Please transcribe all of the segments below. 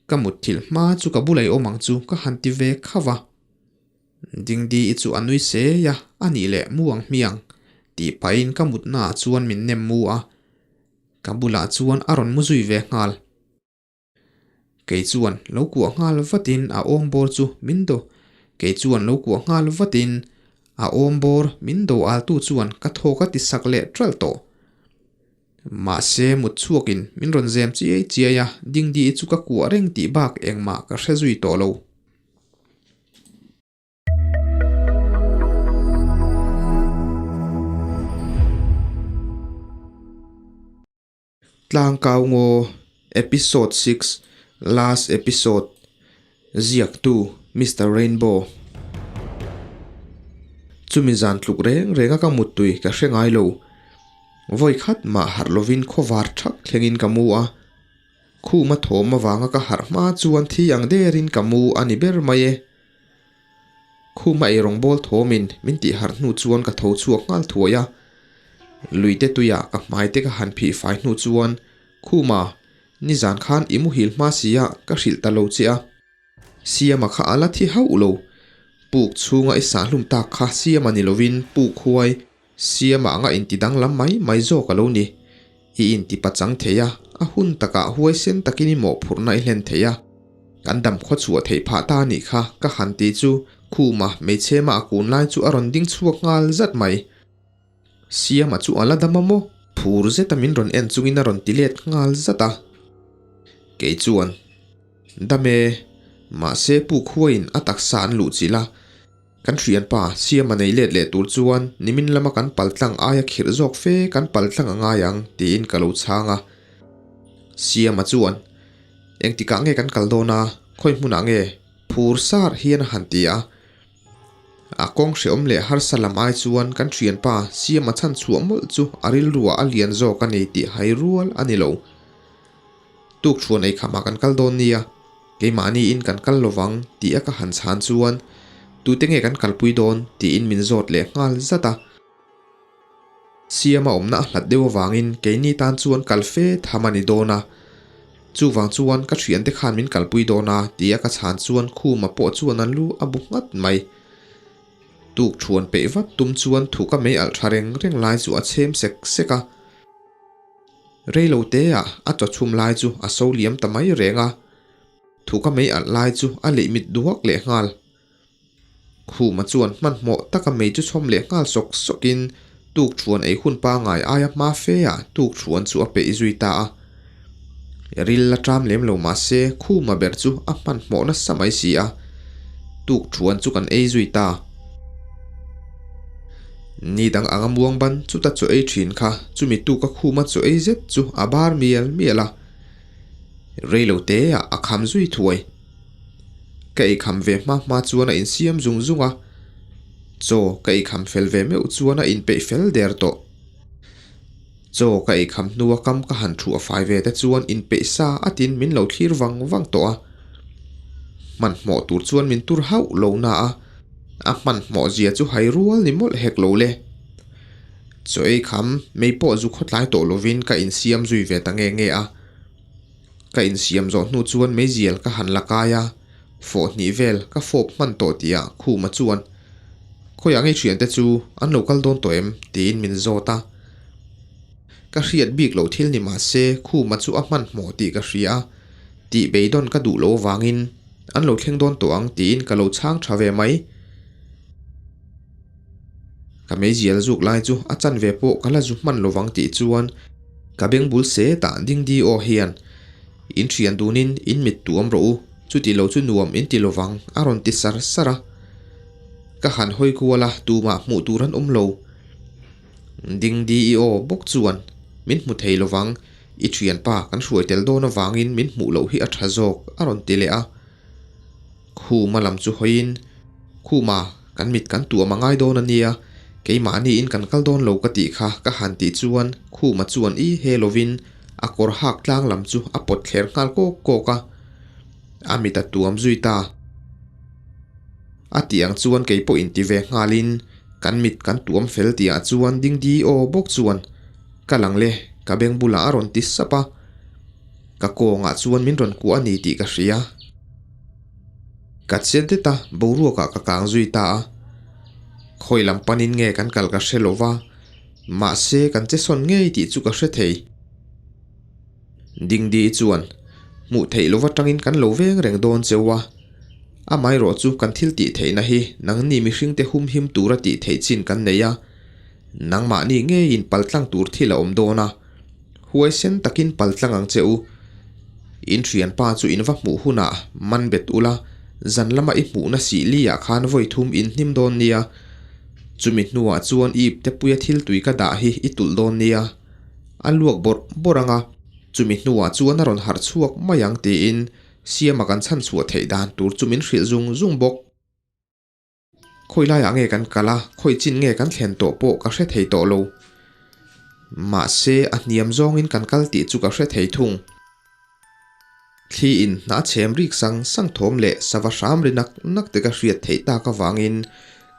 Ka mutthilh hma chu ka bula i awm ang chu ka han ti ve khauh a. Dingdi i chu a nui sei a, a nih leh mu ang hmiang tih pahin ka mutnaah chuan min nem mu a, ka bulah chuan a rawn mu zui ve nghal. Kei chuan lo kuah nghal vatin a awm bawr chu min do Kei chuan lo kuah nghal vatin a awm bawr min do altu chuan ka thawk a ti sak leh ṭalh tawh. Mahse mut chhuakin min rawn zem chiai chiai a, Dingdi chu ka kuah reng tih bak engmah ka hre zui tawh lo. Tlangkau Ngaw Episode 6 Last Episode Ziaktu Mister Rainbow Chumi zan tluk reng renga ka muttui ka hre ngai lo. Vawi khat mah harh lovin khawvar thak thlengin ka mu a. Khuma thawm avanga ka harh hma chuan thi ang derin ka mu a ni ber mai e. Khuma eirawng bawl thawmin min tih harh hnu chuan ka tho chhuak nghal thuai a. Luite tuiah ka hmai te ka han phih fai hnu chuan Khuma, nizan khan i muhil hma sia ka hrilh ta lo che a. Siama kha a la thi hauh lo. Puk chhunga i sahhlum tak kha Siama ni lovin puk huai Siama anga inti danglam mai mai zawk a lo ni. I inti pachang thei a, a hun takah huaisen takin i mawhphurhna i hlen thei a. Kan dam khaw chhuah theih phah ta a nih kha ka han ti chu Khuma hmeichhe mah a kun lai chu a rawn ding chhuak nghal zat mai. Siama chu a la dam a maw? Phur zeta min rawn en chungin a rawn ti let nghal zat a. Kei chuan, Dam e, mahse puk huaiin a taksa an luh chilh a. Kan hrianpa Siama nei let leh tur chuan nimin lama kan paltlang aia khirh zawk fe kan paltlang a ngai ang tiin ka lo chhang a. Siama chuan, Engtikah nge kan kal dawn a, khawi hmunah nge? Phur sar hian a han ti a. A kawng hreawm leh harsa lam ai chuan kan hrianpa Siama chhan chhuah mawlh chu a rilruah a lian zawk a ni tih hai rual a ni lo. Tukṭhuan eikham ah kan kal dawn nia, keimahni in kan kal lovang tih a ka han chhan chuan tute nge kan kalpui dawn tiin min zawt leh nghal zat a. Siama awmna a hlat deuh avangin keini tan chuan kal fe tham a ni dawn a, chuvang chuan ka thiante khan min kalpui dawn a tih a ka chhan chuan Khuma pawh chuan a lu a bu nghat mai. Tukṭhuan peih vat tum chuan thu ka mei alh tha reng reng lai chu a chhem sek sek a. Reilo te ah a chaw chhum lai chu a so liam ta mai reng a, thu ka mei alh lai chu a leih mit duak leh nghal. Khuma chuan hmanhmawh taka mei chu chhawm leh nghal sawk sawk in tuk thuan ei hun pangai aia hma fe ah tuk thuan chu a peih zui ta a. Ril la ṭam lem lo mah se Khuma ber chu a hmanhmawh nasa mai si a, tuk thuan chu kan ei zui ta. Ni dang anga muang ban chuta chaw ei thin kha chumi tuk a khuma chaw ei zet chu a bar mial mial a, reilo te ah a kham zui thuai. Ka ei kham ve hma hma chuan a insiam zung zung a, chaw ka ei kham fel ve meuh chuan a inpeih fel der tawh. Chaw ka ei kham hnua kam ka han thu a fai ve te chuan inpeih sa atin min lo thlir vang vang tawh a. Hmanhmawh tur chuan min tur hauh lo na a, a hmanhmawh zia chu hai rual ni mawlh hek lo le. Chaw ei kham mei pawh zu khawtlai tawh lovin ka insiam zui ve ta nge nge a. Ka insiam zawh hnu chuan meizial ka han la kai a, fawh hnih vel ka fawp hman tawh tihah Khuma chuan, Khawiah ngei thiante chu an lo kal dawn tawh em? tiin min zawt a. Ka hriat bik loh thil ni mah se Khuma chu a hmanhmawh tih ka hria a, tih beidawn ka duh loh avangin an lo thleng dawn tawh ang tiin ka lo chhang tha ve mai. Ka meizial zuk lai chu a chanve pawh ka la zu hman lovang tih chuan ka beng bul setah dingdi aw hian in thian dunin in mit tuam rawh u, chuti lo chu nuam in ti lovang a rawn ti sar sar a. Ka han hawi kual a, tumah hmuh tur an awm lo. Dingdi i aw bawk chuan min hmu thei lovang, i thianpa kan hruai tel dawn avangin min hmuh loh hi a tha zawk a rawn ti leh a. Khuma lam chu hawiin, Khuma, kan mit kan tuam a ngai dawn a nia, keimahniin kan kal dawn lo ka tih kha ka han tih chuan Khuma chuan i he lovin a kawr hak tlang lam chu a pawt thler nghal kawk kawk a, a mit a tuam zui ta. A tih ang chuan kei pawh inti ve nghalin kan mit kan tuam fel tihah chuan Dingdi aw bawk chuan, Ka lang le, ka beng bulah a rawn ti sap a. Ka kawngah chuan min rawn kuah a ni tih ka hria. Ka che det a, boruakah ka kang zui ta a. Khawi lam panin nge kan kal ka hre lo va, mahse kan che sawn ngei tih chu ka hre thei. Dingdi chuan, Hmuh theih lova tangin kan lo veng reng dawn cheu a, amaherawh chu kan thil tih theihna hi nangni mihringte humhim tura tih theih chin kan nei a, nangmahni ngeiin paltlang tur thil a awm dawn a, huaisen takin paltlang ang che u. In thianpa chu in va hmuh hunah man bet ula, zan lama i hmuhna sih liah khan vawi thum in hnim dawn nia. Chumi hnuah chuan ip te puia thil tui ka dah hi i tulh dawn nia. A luak bawrh bawrh ang a, chumi hnuah chuan a rawn harh chhuak mai ang tiin Siama kan chhan chhuah theih dan tur chu min hrilh zung zung bawk. Khawi laiah nge kan kal a, khawi chin nge kan thlen tawh pawh ka hre thei tawh lo. Mahse, a hniam zawngin kan kal tih chu ka hre thei thung. Thli in hna chhem rik sang sang thawm leh sava hram ri nak nak te ka hriat theih tak avangin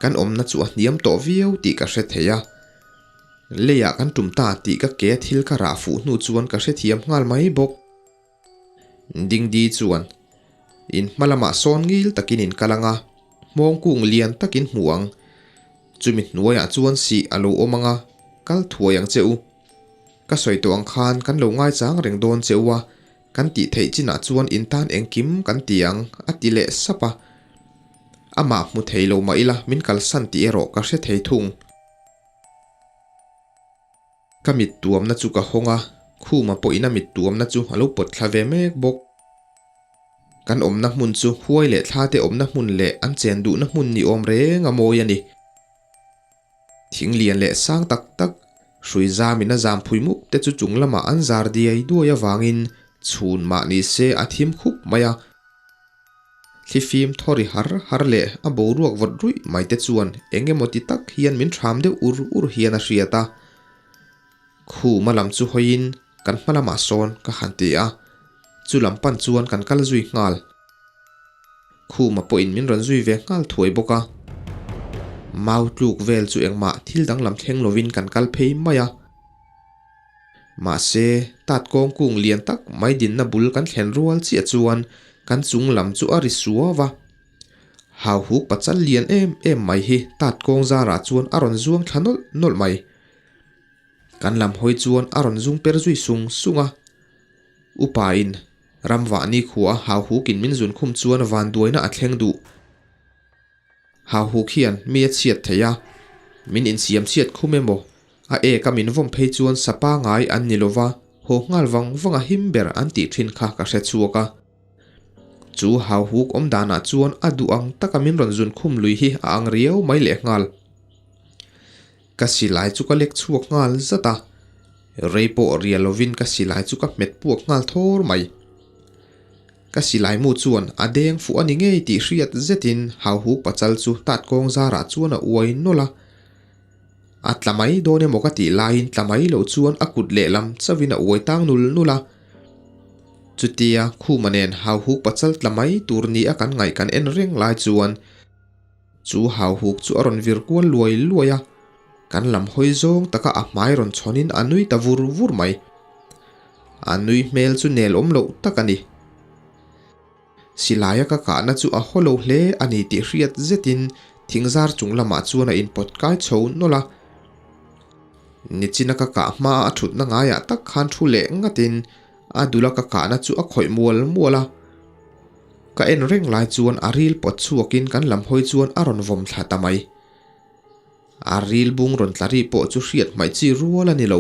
kan awmna chu a hniam tawh viau tih ka hre thei a. Leiah kan tum ta tih ka ke thil ka rah fuh hnu chuan ka hrethiam nghal mai bawk. Dingdi chuan in hma lamah sawn ngil takin in kal ang a, hmawng kung lian takin hmu ang. Chumi hnuaiah chuan sih a lo awm ang a, kal thuai ang che u. Ka sawi tawh ang khan kan lo ngaichang reng dawn che u a, kan tih theih chinah chuan in tan engkim kan ti ang, a ti leh sap a. Amah hmu thei lo mah ila min kalsan tih erawh ka hre thei thung. Ka mit tuamna chu ka hawng a, khuma pawhin a mit tuamna chu a lo pawt thla ve mek bawk. Kan awmna hmun chu huai leh thla te awmna hmun leh an chen duhna hmun ni awm reng a mawi a ni. Thing lian leh sang tak tak, hrui zamin a zam phui mup te chu chung lamah an zar diai duai avangin chhun mah ni se a thim khup mai a. Thlifim thawri har har leh a boruak vawt ruih mai te chuan eng emaw ti tak hian min ṭham deuh ur ur hian a hriat a. Khuma lam chu hawiin kan hma lamah sawn ka han ti a, chu lam pan chuan kan kal zui nghal. Khuma pawhin min rawn zui ve nghal thuai bawk a. Mau tluk vel chu engmah thil danglam thleng lovin kan kal phei mai a. Mahse, tat kawng kung lian tak mai dinna bul kan thlen rual chiah chuan kan chung lam chu a ri suau a. Hauhuk pachal lian em em mai hi tat kawng zarah chuan a rawn zuang thla nawlh nawlh mai. Kan lam hawi chuan a rawn zung per zui sung sung a. Upa in ramvahni khua hauhukin min zun khum chuan vanduaina a thleng duh. Hauhuk hian mi a chhiat thei a, min insiam chhiat khum emaw, a ek a min vawm phei chuan sapa ngai an ni lova, haw nghal vang vang a him ber an tih thin kha ka hre chhuak a. Chu hauhuk awm danah chuan a duh ang taka min rawn zun khum lui hi a ang riau mai lehnghal. Ka silai chu ka lek chhuak nghal zat a, rei pawh ria lovin ka silai chu ka hmet puak nghal thawr mai. Ka silai mu chuan a deng fuh a ni ngei tih hriat zetin Hauhuk pachal chu tat kawng zarah chuan a uai nawlh a. A tla mai dawn emaw ka tih laiin tla mai loh chuan a kut lehlam chauhin a uai tang nul nul a. Chutia Khuma nen Hauhuk pachal tla mai tur ni a kan ngaih kan en reng lai chuan Chu hauhuk chu a rawn vir kual luai luai a, kan lam hawi zawng taka a hmai rawn chhawnin a nui ta vur vur mai. A nui hmel chu nel awm loh tak a ni. Silaia ka kahna chu a haw lo hle a ni tih hriat zetin thingzar chung lamah chuan a inpawt kai chho nawlh a. Nichina ka kah hmaa a thutna ngaiah tak khan thu leh ngatin a dula ka kahna chu a khawih mual mual a. Ka en reng lai chuan a ril pawt chhuakin kan lam hawi chuan a rawn vawm thla ta mai. A ril bung rawn tla ri pawh chu hriat hmaih chi rual a ni lo.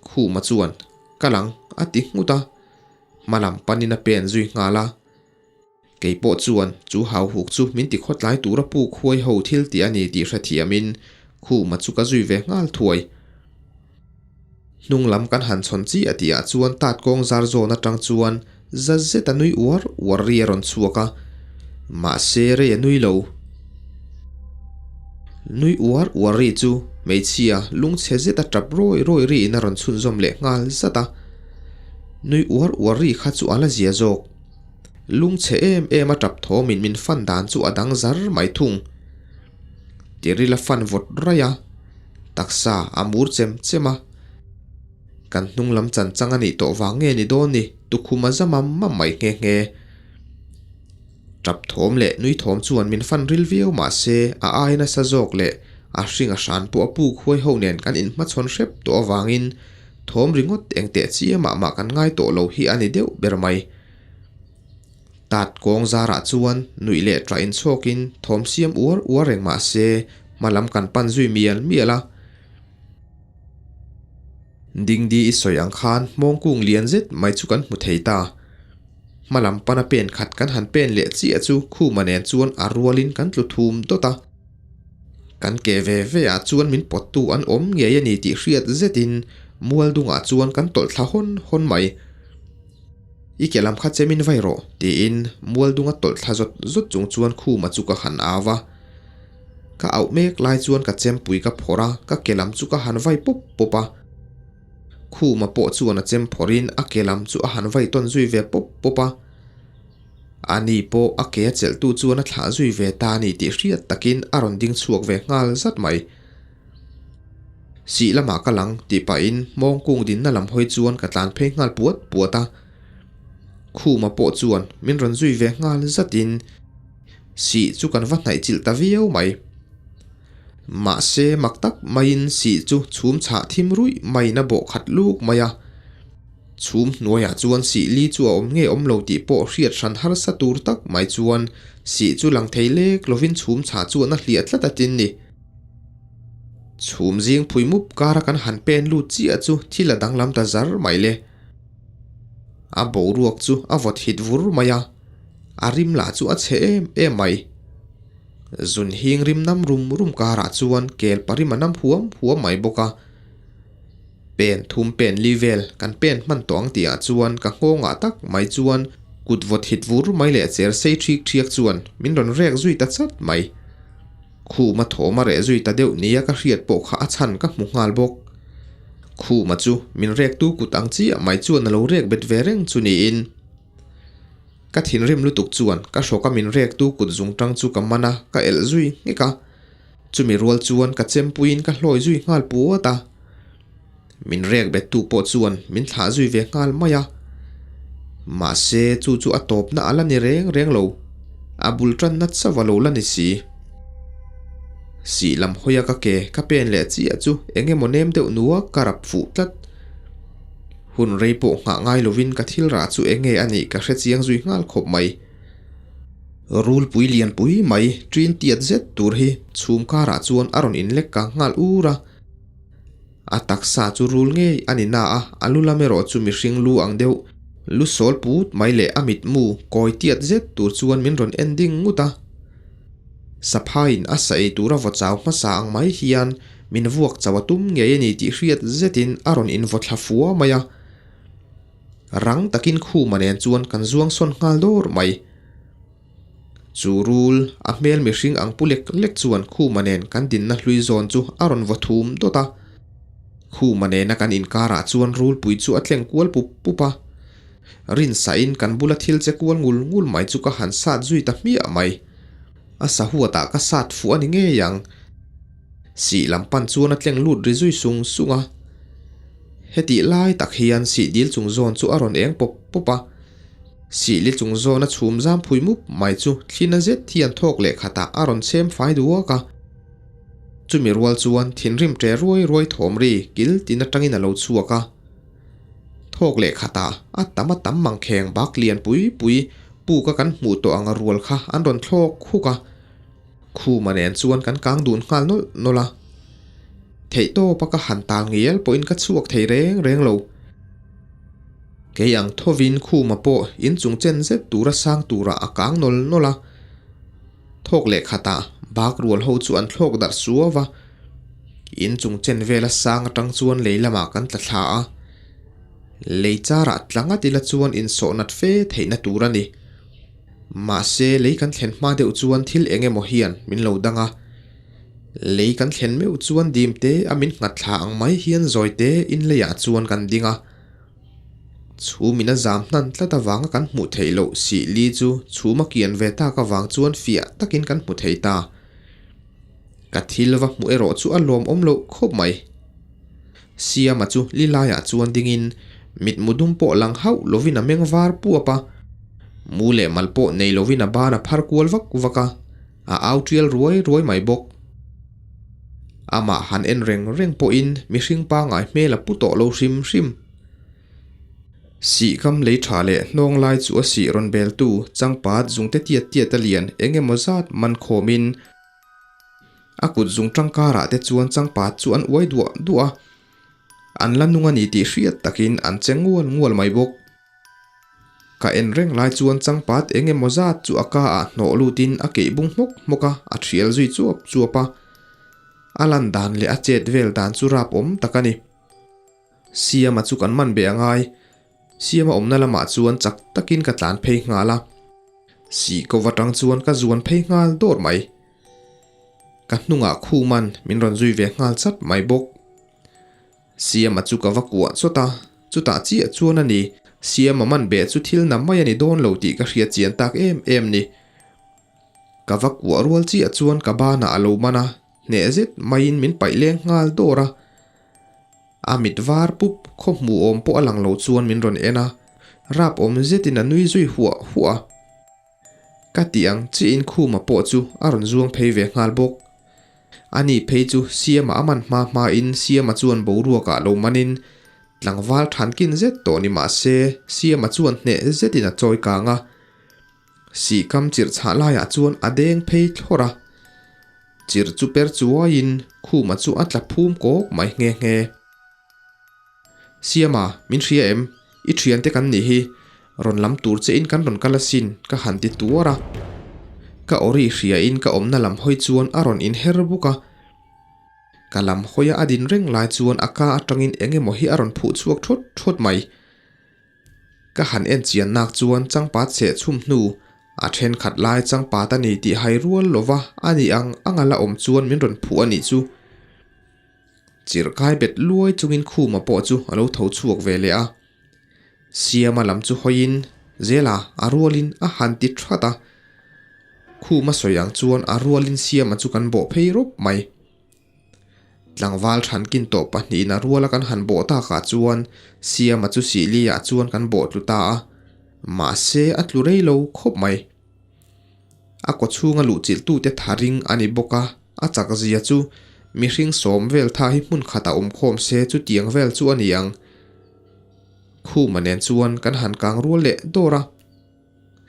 Khuma chuan, Ka lang, a ti nghut a. Hma lam panin a pen zui nghal a. Kei pawh chuan chu hauhuk chu min ti khawtlai tura puk huai ho thil tih a ni tih hrethiamin Khuma chu ka zui ve nghal thuai. Hnung lam kan han chhawn chiah tih ah chuan tat kawng zar zawn atang chuan za zet a nui uar uar ri a rawn chhuak a, mahse rei a nui lo. Nui uar uar ri chu hmeichhia lungchhe zet a tap rawi rawi ri in a rawn chhunzawm leh nghal zat a, nui uar uar ri kha chu a la zia zawk. Lungchhe em em a tap thawm in min fan dan chu a dang zar mai thung. Tiril a fan vawt raih a, taksa a mur chem chem a. Kan hnung lam chan chang a nih tawh vang nge ni dawn ni, tukhum a za mam mam mai nghe nghe. Tap thawm leh nui thawm chuan min fan ril viau mah se a ai nasa zawk leh a hring a hran pawh a puk huai ho nen kan inhmachhawn hrep tawh avangin thawm ringawt eng teh chiah mah mah kan ngai tawh lo hi a ni deuh ber mai. Tat kawng zarah chuan nuih leh ṭah inchhawkin thawm siam uar uar reng mah se hma lam kan pan zui mial mial a. Dingdi i sawi ang khan hmawngkung lian zet mai chu kan hmu thei ta. Hma lam pana pen khat kan han pen leh chiah chu Khuma nen chuan a rualin kan tlu thum dawt a. Kan ke ve ve ah chuan min pawttu an awm ngei a ni tih hriat zetin mual dungah chuan kan tawlh thla hawn hawn mai. I ke lam kha chemin vai rawh, tiin mual dunga tawlh thla zawt zawt chung chuan Khuma chu ka han au a. Ka auh mek lai chuan ka chempui ka phawrh a, ka ke lam chu ka han vai pawp pawp a. Khuma pawh chuan a chem phawrhin a ke lam chu a han vai tawn zui ve pawp pawp a. Ani pawh a ke a chelhtu chuan a thlah zui ve ta a ni tih hriat takin a rawn ding chhuak ve nghal zat mai. Sih lamah ka lang tih pahin hmawng kung dinna lam hawi chuan ka tlan phei nghal puat puat a. Khuma pawh chuan min rawn zui ve nghal zatin sih chu kan va hnaih chilh ta viau mai. Mahse mak tak maiin sih chu chhum chhah thim ruih maiin a bawh khat luk mai a. Chhum hnuaiah chuan sih li chu a awm nge awm lo tih pawh hriat hran harsa tur tak mai chuan sih chu lang thei lek lovin chhum chhah chuan a hliah tlat a tin ni. Chhum zing phui mup kara kan han pen lut chiah chu thil a danglam ta zar mai le. A boruak chu a vawt hit vur mai a, a rim lah chu a chhe em em mai. Zun hing rim nam rum rum karah chuan kel parim a nam huam huam mai bawk a. Pen thum pen li vel kan pen hman tawh ang tihah chuan ka nghawngah tak mai chuan kut vawt hit vur mai leh cher sei ṭhik ṭhiak chuan min rawn rek zui ta chat mai. Khuma thawm a reh zui ta deuh nia ka hriat pawh kha a chhan ka hmu nghal bawk. Khuma chu min rektu kut ang chiah mai chuan a lo rek bet ve reng chu niin. Ka thinrim lutuk chuan ka hrawka min rektu kut zungtang chu ka man a, ka elh zui nghek a. Chumi rual chuan ka chempuiin ka hlawi zui nghal puat a. Min rek bettu pawh chuan min thlah zui ve nghal mai a. Mahse chu chu a tawpna a la ni reng reng lo. A bul tanna chauh a lo la ni si. Sih lam hawia ka ke ka pen leh chiah chu eng emaw nem deuh nua ka rap fuh tlat. Hun rei pawh nghah ngai lovin ka thil rah chu eng nge a nih ka hre chiang zui nghal khawp mai. Rulpui lianpui mai ṭin tiat zet tur hi chhum karah chuan a rawn inlek kang nghal ur a. A taksa chu rul ngei a ni na a, a lu lam erawh chu mihring lu ang deuh, lu sawl put mai leh a mitmu kawi tiat zet tur chuan min rawn en ding ngut a. Saphaiin a sa ei tura vaw chau hmasa ang mai hian min vuak chau a tum ngei a ni tih hriat zetin a rawn invaw thla fua mai a. Rang takin khuma nen chuan kan zuang sawn nghal dawr mai. Chu rul, a hmel mihring ang pu lek lek chuan Khuma nen kan dinna hlui zawn chu a rawn vaw thum dawt a. Khuma nena kan inkarah chuan rulpui chu a tleng kual pup pup a. Rinsain kan bula thil che kual ngul ngul mai chu ka han sat zui ta hmiah mai. A sahuatah ka sat fuh a ni ngei ang. Sih lam pan chuan a tleng lut ri zui sung sung a. Hetih lai tak hian sih dil chung zawn chu a rawn eng pawp pawp a. Sihli chung zawna chhum zam phui mup mai chu thlina zet hian thawk leh khatah a rawn chhem fai duak a. Chumi rual chuan thinrim ṭe ruai ruai thawm ri kil tin aṭangin a lo chhuak a. Thawk leh khatah a tam a tam mangkheng bak lian pui pui puka kan hmuh tawh ang a rual kha an rawn thlawk huk a. Khuma nen chuan kan kang dun nghal nawlh nawlh a. Theihtawpa ka han tal ngial pawhin ka chhuak thei reng reng lo. Kei ang thovin Khuma pawh inchung chen zet tura sang turah a kang nawl nawl a. Thawk leh khatah bak rual ho chu an thlawk darh suau va. Inchung chen vela sang atang chuan lei lamah kan tla thla a. Lei charah tla ngat ila chuan insawh nat fe theihna tur a ni. Mahse lei kan thlen hma deuh chuan thil eng emaw hian min lo dang a. Lei kan thlen meuh chuan dim te a min nghat thla ang mai hian zawi te in leiah chuan kan ding a. Chhum in a zam hnan tlat avanga kan hmuh theih loh sih li chu chhum a kian ve tak avang chuan fiah takin kan hmu thei ta. Ka thil va hmuh erawh chu a lawmawm loh khawp mai. Siama chu li laiah chuan dingin mitmu dum pawh lang hauh lovin a meng var puap a, mu leh mal pawh nei lovin a ban a phar kual vak vak a, a au tial ruai ruai mai bawk. Amah han en reng reng pawhin mihring pangngai hmel a pu tawh lo hrim hrim. Sih kam lei tha leh hnawng lai chu a sih rawn beltu changpat zungte tiat tiat a lian eng emaw zat man khawmin a kut zung tangkarah te chuan changpat chu an uai duah duah a, an la nung a ni tih hriat takin an che ngual ngual mai bawk. Ka en reng lai chuan changpat eng emaw zat chu a ka ah hnawh lutin a keih bung hmawk hmawk a, a thial zui chuap chuap a. A lan dan leh a chet vel dan chu rap awm tak a ni. Siama chu kan man be a ngai. Siama awmna lamah chuan chak takin ka tlan phei nghal a. Sih ko atang chuan ka zuan phei nghal dawr mai. Ka hnungah Khuman min rawn zui ve nghal chat mai bawk. Siama chu ka va kuah chawt a, chutah chiah chuan a ni, Siama man beh chu thil na mai a ni dawn lo tih ka hriat chian tak em em ni. Ka va kuah rual chiah chuan ka banah a lo man a, hneh zet maiin min paih leng nghal dawr a. A mit var pup khaw hmuh awm pawh a lang lo chuan min rawn en a, rap awm zetin a nui zui huah huah a. Ka tih ang chiahin Khuma pawh chu a rawn zuang phei ve nghal bawk. Ani phei chu Siama a man hma hmain Siama chuan boruakah lo manin tlangval thankin zet tawh ni mah se Siama chuan hneh zetin a chawi kang a. Sihkam chirh chhah laiah chuan a deng phei thlawrh a. Chirh chu per chuaiin Khuma chu a tla phum kawk mai nghe nghe. Siama, min hria em? I thiante kan nih hi. Rawn lam tur che in kan rawn kal asin, ka han ti tuar a. Ka awri hriain ka awmna lam hawi chuan a rawn inher buk a. Ka lam hawia a din reng lai chuan a ka atangin eng emaw hi a rawn phuh chhuak thawt thawt mai. Ka han en chian nak chuan changpat seh chhum hnu a thenkhat lai changpat a ni tih hai rual lova a nih ang ang a la awm chuan min rawn phuh a nih chu. Chirhkai bet luai chungin Khuma pawh chu a lo tho chhuak ve leh a. Siama lam chu hawiin Zela a rualin a han ti that a. Khuma sawi ang chuan a rualin Siama chu kan bawh phei rawp mai. Tlangval thankin tawh pahnihin a ruala kan han bawh takah chuan Siama chu Sihliah chuan kan bawh tlu ta a. Mahse a tlu rei lo khawp mai. A kawchhunga luhchilhtute tha ring a ni bawk a, a chak zia chu mihring sawm vel tha hi hmun khatah awm khawm se chutiang vel chu a ni ang. Khuma nen chuan kan han kang rual leh dawr a.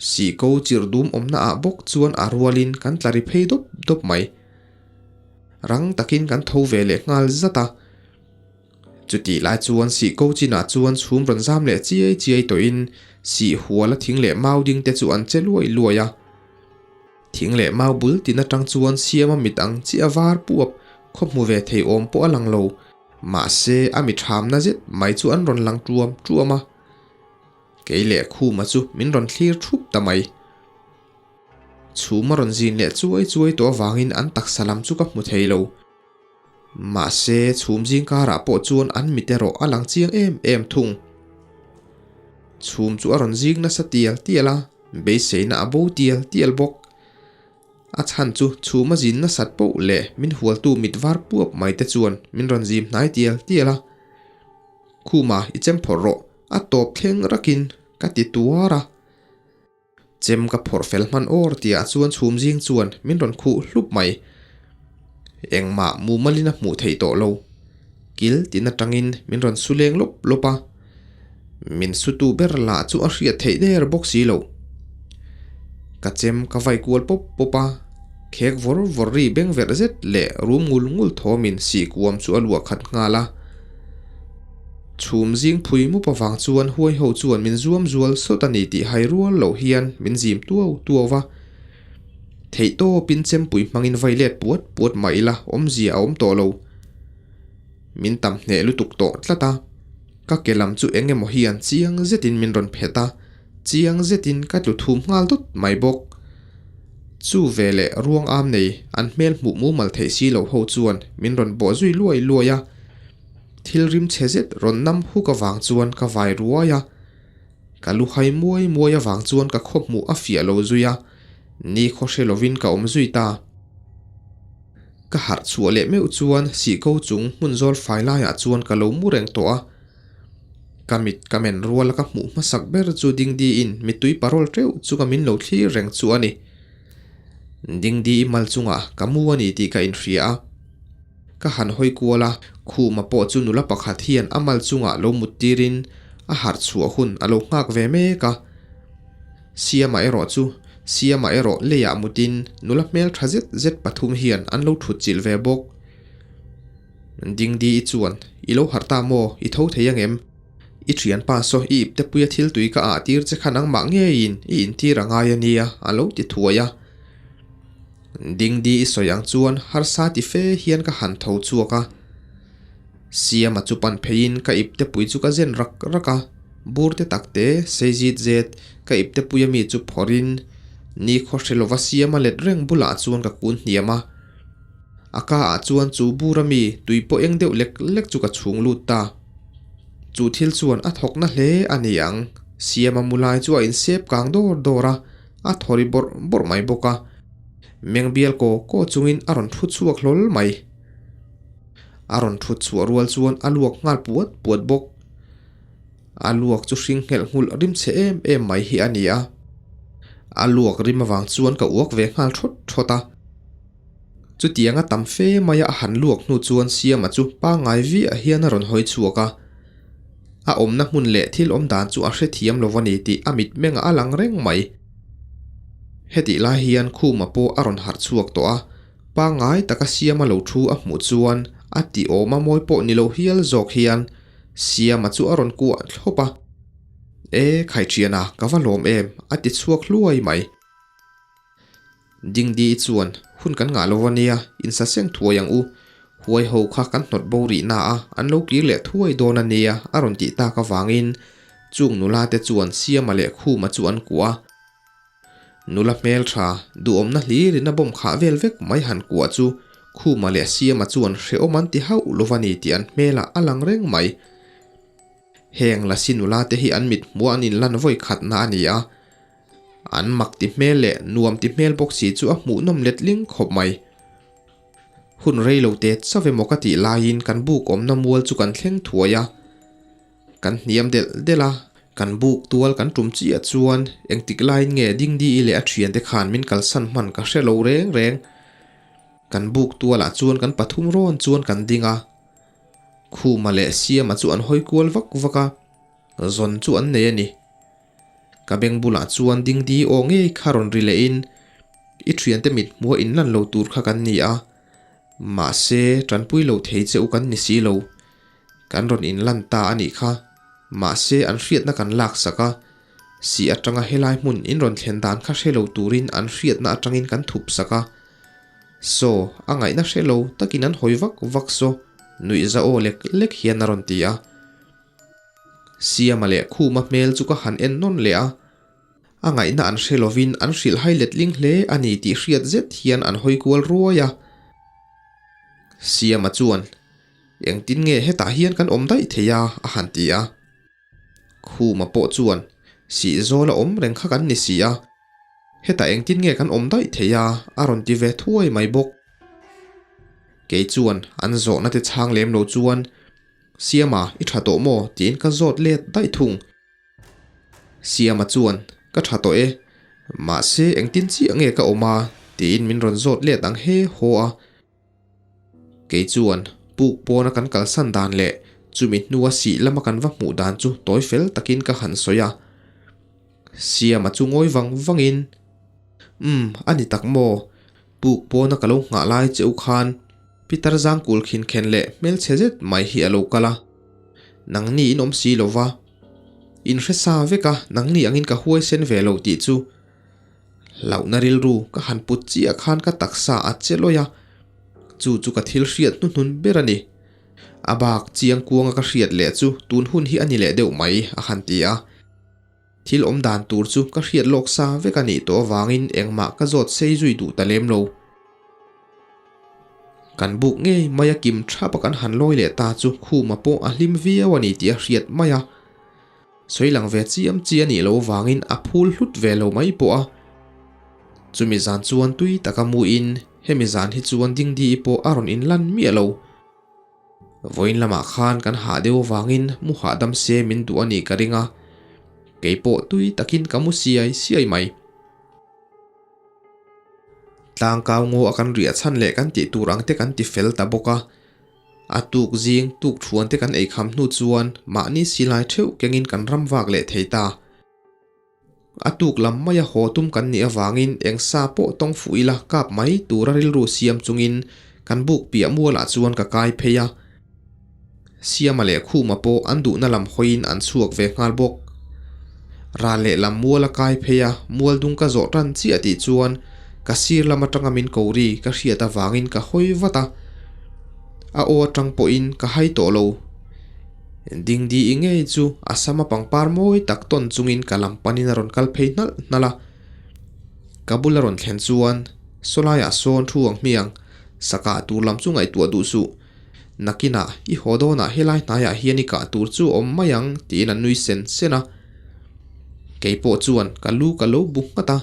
Sihko chirh dum awmna ah bawk chuan a rualin kan tla ri phei dawp dawp mai. Rang takin kan tho ve leh nghal zat a. Chutih lai chuan sih ko chinah chuan chhum rawn zam leh chiai chiai tawhin sih huala thing leh mau ding te chu an che luai luai a. Thing leh mau bul tin atang chuan siama mit ang chiah var puap khaw hmu ve thei awm pawh a lang lo. Mahse a mi thamna zet mai chu an rawn lang tuam tuam a. Kei leh Khuma chu min rawn thlir thup ta mai. Chhum a rawn zin leh chuai chuai tawh avangin an taksa lam chu ka hmu thei lo. Mahse, chhum zing karah pawh chuan an mit erawh a lang chiang em em thung. Chhum chu a rawn zing nasa tial tial a, beiseina a bo tial tial bawk. A chhan chu chhum a zin nasat poh leh min hualtu mit var puap mai te chuan min rawn zim hnai tial tial a. Khuma, i chem phawrh rawh, a tawp thleng rakin ka ti tuar a. Chem ka phawrh fel hman awr tihah chuan chhum zing chuan min rawn khuh hlup mai. Engmah mumalin a hmuh theih tawh lo. Kil tin atangin min rawn su leng lawp lawp a. Min sutu ber lah chu a hriat theih der bawk si lo. Ka chem ka vai kual pawp pawp a, khek vawr vawr ri beng verh zet leh rum ngul ngul thawmin sihkuam chu a luah khat nghal a. Chhum zing phui mup avang chuan huai ho chuan min zuam zual sawt a ni tih hai rual loh hian min zim tuau tuau va. Theih tawpin chempui hmangin vai let puat puat mah ila awmzia a awm tawh lo. Min tam hneh lutuk tawh tlat a, ka ke lam chu eng emaw hian chiang zetin min rawn phet a, chiang zetin ka tlu thum nghal dawt mai bawk. Chu veleh ruang am nei an hmel hmuh mumal theih si loh ho chuan min rawn bawh zui luai luai a. Thil rim chhe zet rawn nam huk avang chuan ka vai ruai a, ka lu hai muai muai avang chuan ka khaw hmuh a fiah lo zui a, ni khaw hre lovin ka awm zui ta. Ka harh chhuah leh meuh chuan sihko chung hmun zawl fai laiah chuan ka lo mu reng tawh a. Ka mit ka men ruala ka hmuh hmasak ber chu Dingdiin mittui parawl teuh chunga min lo thlir reng chu a ni. Dingdi i mal chungah ka mu a ni tih ka inhria a. Ka han hawi kual a, Khuma pawh chu nula pakhat hian a mal chungah lo mut tirin a harh chhuah hun a lo nghak ve mek a. Siama erawh chu Siama erawh leiah mutin nula hmel tha zet zet pathum hian an lo thut chilh ve bawk. Dingdi i chuan, I lo harh ta maw? I tho thei angem? I thianpa saw i iptepuia thil tui ka ah tir che kha nangmah ngeiin i intir a ngai a nia, a lo ti thuai a. Dingdi i sawi ang chuan harsa ti fe hian ka han tho chhuak a. Siama chu pan pheiin ka iptepui chu ka zen rak rak a, bur te tak te sei zit zet ka iptepuia mi chu phawrhin ni khaw hre lova Siama let reng bulah chuan ka kun hniam a. A ka ah chuan chu bur ami tui pawh eng deuh lek lek chu ka chhung lut ta. Chu thil chuan a thawk na hle a ni ang. Siama mu lai chu a insep kang dawr dawr a, a thaw ri bawrh bawrh mai bawk a. Meng bial kaw kaw chungin a rawn thu chhuak hlawl mai. A rawn thut chhuah rual chuan a luak nghal puat puat bawk. A luak chu hring nghelh nghulh rim chhe em em mai hi a ni a. A luak rim avang chuan ka uak ve nghal thawt thawt a. Chutianga tam fe maia a han luak hnu chuan Siama chu pangngai viah hian a rawn hawi chhuak a. A awmna hmun leh thil awm dan chu a hrethiam lo a ni tih a mitmengah a lang reng mai. Hetih lai hian Khuma pawh a rawn harh chhuak tawh a, pangngai taka Siama lo thu a hmuh chuan a ti awm a mawi pawh ni lo hial zawk hian Siama chu a rawn kuah thlawp a. E, Khaiṭhiana, ka va lawm em? a ti chhuak hluai mai. Dingdi chuan, Hun kan ngah lo a nia, insa seng thuai ang u. Huai ho kha kan hnawt bo rih na a, an lo kir leh thuai dawn a nia, a rawn tih tak avangin chung nula te chuan Siama leh Khuma chu an kuah a. Nula hmeltha, duhawmna hlirin a bawm khah vel vek mai han kuah chu Khuma leh Siama chuan hrehawm an ti hauh lo a ni tih an hmelah a lang reng mai. Heng Lasi nula te hi an mit hmuh an inlan vawi khatna a ni a. An mak ti hmel leh nuam ti hmel bawk si chu a hmuhnawm letling khawp mai. Hun rei lo te chauh emaw ka tih laiin kan buk awmna mual chu kan thleng thuai a. Kan hniam delh delh a, kan buk tual kan tum chiah chuan engtik laiin nge Dingdi-i leh a thiante khan min kalsan hman ka hre lo reng reng. Kan buk tualah chuan kan pathum rawn chuan kan ding a. Khuma leh Siama chu an hawi kual vak vak a, zawn chu an nei a ni. Ka beng bulah chuan Dingdi aw ngei kha rawn ri lehin, I thiante mit hmuha inlan lo tur kha kan ni a, mahse tanpui lo thei che u kan ni si lo. Kan rawn inlan ta a nih kha, mahse an hriatna kan laksak a, si atanga helai hmun in rawn thlen dan kha hre lo turin an hriatna atangin kan thup sak a. Saw, a ngaihna hre lo takin an hawi vak vak saw, nuihza aw lek lek hian a rawn ti a. Siama leh Khuma hmel chu ka han en nawn leh a, a ngaihna an hre lovin an hrilh hai letling hle a ni tih hriat zet hian an hawi kual ruai a. Siama chuan, Engtin nge hetah hian kan awm daih thei a? a han ti a. Khuma pawh chuan, Sihzawl a awm reng kha kan ni si a, hetah engtin nge kan awm daih thei a? a rawn ti ve thuai mai bawk. Kei chuan an zawhna te chhang lem lo chuan, Siama, i tha tawh maw? tiin ka zawt let daih thung. Siama chuan, Ka tha tawh e. Mahse, engtin chiah nge ka awm a? tiin min rawn zawt let ang he haw a. Kei chuan, puk pawna kan kalsan dan leh chumi hnua sih lama kan va hmuh dan chu tawi fel takin ka han sawi a. Siama chu ngawi vang vangin, Umm, a ni tak maw? Puk pawna ka lo nghah lai che u khan Peter Zangkul khin khen leh hmelchhe zet mai hi a lo kal a. Nangni in awm si lo va. In hre sa vek a, nangni angin ka huaisen ve lo tih chu. Hlauhna rilru ka han put chiah khan ka taksa a che lawih a, chu chu ka thil hriat hnuhnun ber a ni. A bak chiang kuanga ka hriat leh chu tun hun hi a ni leh deuh mai, a han ti a. Thil awm dan tur chu ka hriat lawk sa vek a nih tawh avangin engmah ka zawt sei zui duh ta lem lo. Kan buk ngei mai a kim thap a kan han lawi leh ta chu Khuma pawh a hlim viau a ni tih a hriat mai a. Sawi lang ve chiam chi a nih loh avangin a phul hlut ve lo mai pawh a. Chumi zan chuan tui taka muin. Hemi zan hi chuan Dingdi-i pawh a rawn inlan miah lo. Vawiin lamah khan kan hah deuh avangin mu hahdam se min duh a nih ka ring a, kei pawh tui takin ka mu siai siai mai. Tlangkau ngaw a kan riah chhan leh kan tih tur ang te kan ti fel ta bawk a. A tuk zing tuk thuan te kan eikham hnu chuan mahni silai theuh kengin kan ram vak leh thei ta. A tuk lam maia haw tum kan nih avangin eng sa pawh tawng fuh ila kap mai tura rilru siam chungin kan buk piah mualah chuan ka kai phei a. Siama leh Khuma pawh an duhna lam hawiin an chhuak ve nghal bawk. Ral leh lam mual a kai phei a, mual dung ka zawh tan chiah tih chuan ka sir lam atanga min ko ri ka hriat avangin ka hawi vat a. A aw atang pawhin ka hai tawh lo. Dingdi i ngei chu a sama pangpar mawi tak tawn chungin ka lam panin a rawn kal phei hnalh hnalh a. Ka bula rawn thlen chuan sawlaiah sawn thu ang hmiang, sakah tur lam chu ngaihtuah duh suh. Nakinah i haw dawnah helai hnaiah hian i kah tur chu awm mai ang tiin a nui sen sen a. Kei pawh chuan ka lu ka lo bu nghat a.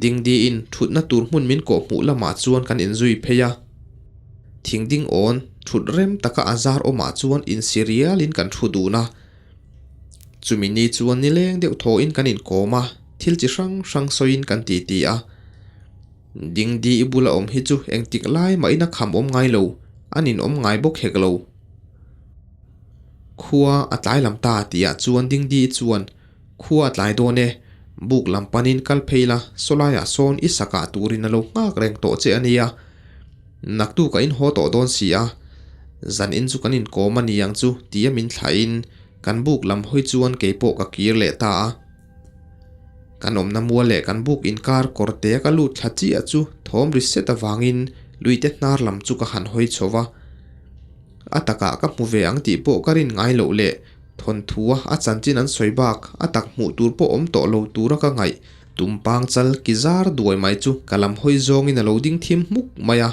Dingdiin thutna tur hmun min kawh hmuh lamah chuan kan inzui phei a. Thing ding awn thut rem taka a zar awmah chuan insi rialin kan thu dun a. Chumi ni chuan nileng deuh thawhin kan inkawm a, thil chi hrang hrang sawiin kan titi a. Dingdi i bula awm hi chu engtik lai mahin a kham awm ngai lo, a ninawm ngai bawk hek lo. Khua a tlai lam ta tihah chuan Dingdi chuan, Khua a tlai dawn e, buk lam panin kal phei la, sawlaiah sawn i sakah turin a lo nghak reng tawh che a nia. Naktuk a inhaw tawh dawn si a, zan in chu kan inkawm a ni ang chu tia min thlahin kan buk lam hawi chuan keipawh ka kir leh ta a. Kan awmna mual leh kan buk inkar kawr te ka lut thla chiah chu thawm ri set avangin luite hnar lam chu ka han hawi chho va. A takah ka hmu ve ang tih pawh ka rin ngai loh leh thawnthua a chanchin an sawi bak a tak hmuh tur pawh awm tawh lo tura ka ngaih tumpang chal ki zar duai mai chu ka lam hawi zawngin a lo ding thim hmuk mai a.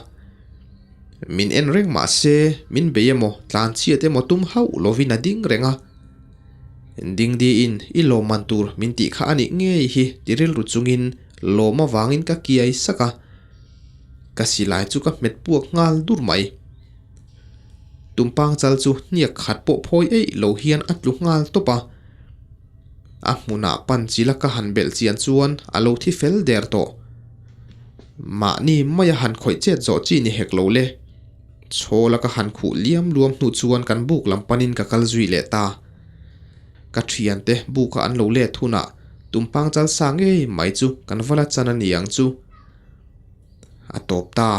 Min en reng mah se min bei emaw tlan chhiat emaw tum hauh lovin a ding reng a. Dingdiin i lawmman tur min tih kha a nih ngei hi ti rilru chungin lawm avangin ka kiai sak a, ka silai chu ka hmet puak nghal dur mai. Tumpang chal chu hniak khat pawh phawi eih lo hian a tlu nghal tawp a, a hmunah pan chila ka han belh chian chuan a lo thi fel der tawh. Mahni maia han khawih chet zawh chi ni hek lo le. Chhawla ka han khuh liam luam hnu chuan kan buk lam panin ka kal zui leh ta. Ka thiante buka an lo let hunah tumpang chal sa ngei mai chu kan va la chan a ni ang chu. A tawp ta.